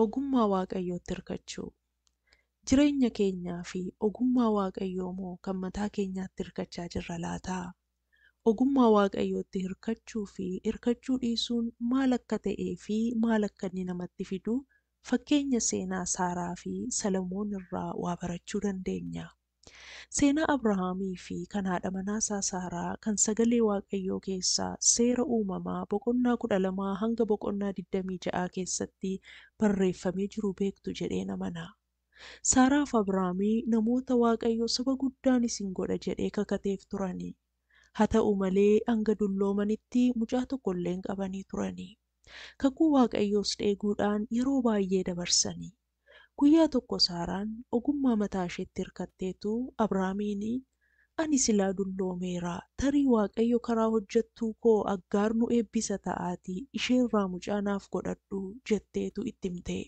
Ogummaa Waaqayyootti hirkachuu. Jireenya keenyaa fi ogummaa Waaqayyoo moo kan mataa keenyaatti hirkachaa jirra laataa? Ogummaa Waaqayyootti hirkachuu fi hirkachuu dhiisuun maal akka ta'ee fi maal akka inni namatti fidu fakkeenya seenaa Saaraa fi Salamoon irraa waa barachuu dandeenya. Seenaa Abrahaamii fi kan haadha manaasaa Saaraa kan sagalee Waaqayyoo keessaa seera uumamaa boqonnaa 12 hanga boqonnaa 26 keessatti barreeffamee jiru beektu jedheen amana. Saaraa fi Abrahaamii namoota Waaqayyo saba guddaan isin godha jedhee kakateef turani. Haa ta'u malee hanga dulloomanitti mucaa tokko illee hin qabanii turani. Kakuu Waaqayyoos dheeguudhaan yeroo baay'ee dabarsani. Guyyaa tokko Saaraan ogummaa mataa isheetti hirkatteetu Abrahaamiin ani silaa dulloomeera tarii Waaqayyo karaa hojjettuu koo Aggaar nu eebbisa ta'aatii isheerraa mucaa naaf godhadhu jetteetu itti himte.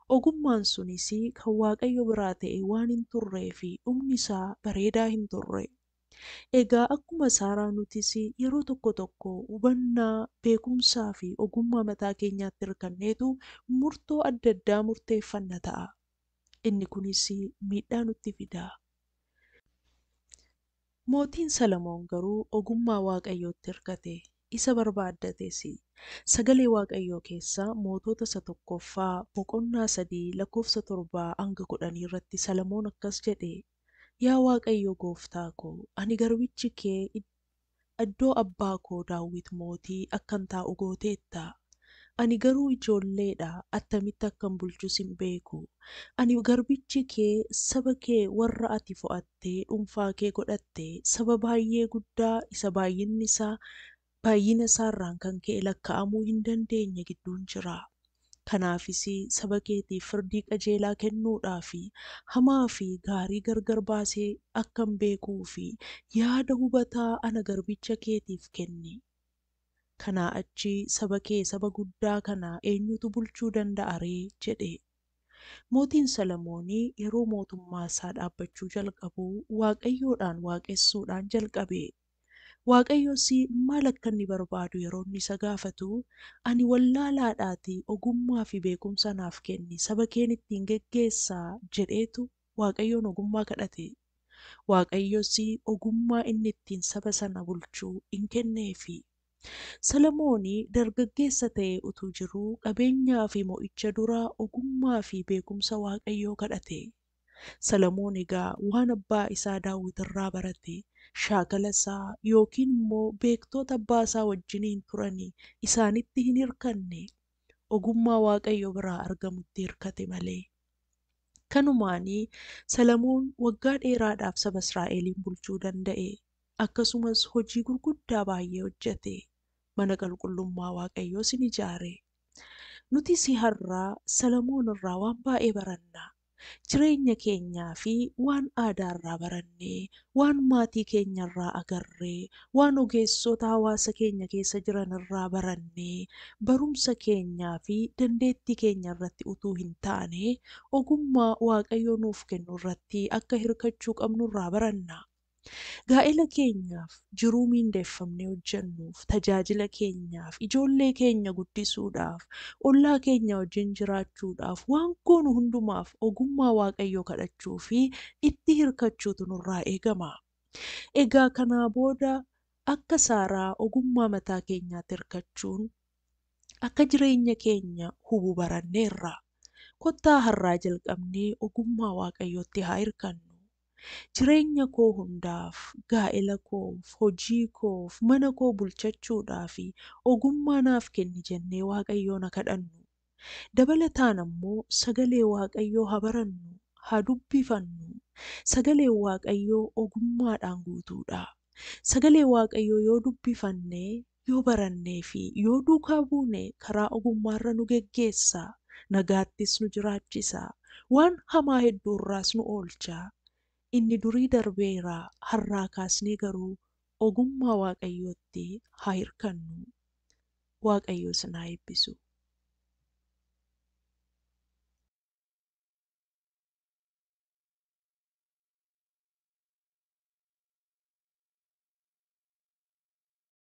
Ogummaan sunis kan Waaqayyo biraa ta'e waan hin turree fi dhumni isaa bareedaa hin turre. Egaa akkuma Saaraa nutis yeroo tokko tokko hubannaa, beekumsaa fi ogummaa mataa keenyaatti hirkanneetu murtoo adda addaa murteeffanna ta'a. Inni kunis miidhaa nutti fida. Mootiin Salamoon garuu ogummaa Waaqayyootti hirkate. Isa barbaaddates. Sagalee Waaqayyoo keessaa mootota isa tokkoffaa boqonnaa 3 lakkoofsa 7 hanga 10 irratti Salamoon akkas jedhe. Yaa Waaqayyo gooftaa koo, ani garbichi kee iddoo abbaa koo Daawit mootii akkan taa'u gooteetta. Ani garuu ijoolleedha, attamitti akkan bulchus hin beeku. Ani garbichi kee saba kee warra ati fo'attee dhuunfaa kee godhatte, saba baay'ee guddaa isa baay'inni isaa baay'ina isaarraan kan ka'e lakkaa'amuu hin dandeenye gidduun jira. Kanaafis saba keetiif firdii qajeelaa kennuudhaa fi hamaa fi gaarii gargar baasee akkan beekuu fi yaada hubataa ana garbicha keetiif kenni. Kanaa achi saba kee saba guddaa kana eenyutu bulchuu danda'a ree jedhe. Mootiin Salamoonii yeroo mootummaa isaa dhaabbachuu jalqabu Waaqayyoodhaan waaqessuudhaan jalqabe. Waaqayyos maal akka inni barbaadu yeroo inni isa gaafatu, ani wallaalaadhaatii ogummaa fi beekumsa naaf kenni, saba keen ittiin geggeessaa jedheetu Waaqayyoon ogummaa kadhate. Waaqayyos ogummaa inni ittiin saba sana bulchuu in kenneefi. Salamoon dargaggeessa ta'ee utuu jiruu qabeenyaa fi mo'icha dura ogummaa fi beekumsa Waaqayyoo kadhate. Salamoon egaa waan abbaa isaa Daawit irraa barate, shaakala isaa yookiin immoo beektoota abbaa isaa wajjiniin turanii isaanitti hin hirkanne, ogummaa Waaqayyo biraa argamutti hirkate malee. Kanumaanii Salamoon waggaa dheeraadhaaf saba Israa'eliin bulchuu danda'e. Akkasumas hojii gurguddaa baay'ee hojjete. Mana qulqullummaa Waaqayyoos ni ijaare. Nutis har'aa Salamoon irraa waan baay'ee baranna. Jireenya keenyaa fi waan aadaarraa barannee, waan maatii keenyarraa agarree, waan ogeessota hawaasa keenya keessa jiran irraa barannee, barumsa keenyaa fi dandeettii keenya irratti utuu hin taane, ogummaa Waaqayyo nuuf kennu irratti akka hirkachuu qabnu irraa baranna. Gaa'ela keenyaaf, jiruu miindeeffamnee hojjennuuf, tajaajila keenyaaf, ijoollee keenya guddisuudhaaf, ollaa keenya wajjin jiraachuudhaaf, waan goonu hundumaaf ogummaa Waaqayyoo kadhachuu fi itti hirkachuutu nurraa eegama. Egaa kanaa booda akka Saaraa ogummaa mataa keenyaatti hirkachuun akka jireenya keenya hubu baranneerra. Kottaa har'aa jalqabnee ogummaa Waaqayyootti haa hirkannu. Jireenya koo hundaaf, gaa'ela koof, hojii koof, mana koo bulchachuudhaa fi ogummaa naaf kenni jennee Waaqayyoon haa kadhannu. Dabalataan ammoo sagalee Waaqayyoo haa barannu, haa dubbifannu. Sagaleen Waaqayyoo ogummaadhaan guutuudha. Sagalee Waaqayyoo yoo dubbifanne, yoo barannee fi yoo duukaa buune karaa ogummaarra nu geggeessa. Nagaattis nu jiraachisa. Waan hamaa hedduurraas nu oolcha. Inni durii darbeera, har'aa kaasnee garuu ogummaa Waaqayyootti haa hirkannu. Waaqayyo isin haa eebbisu.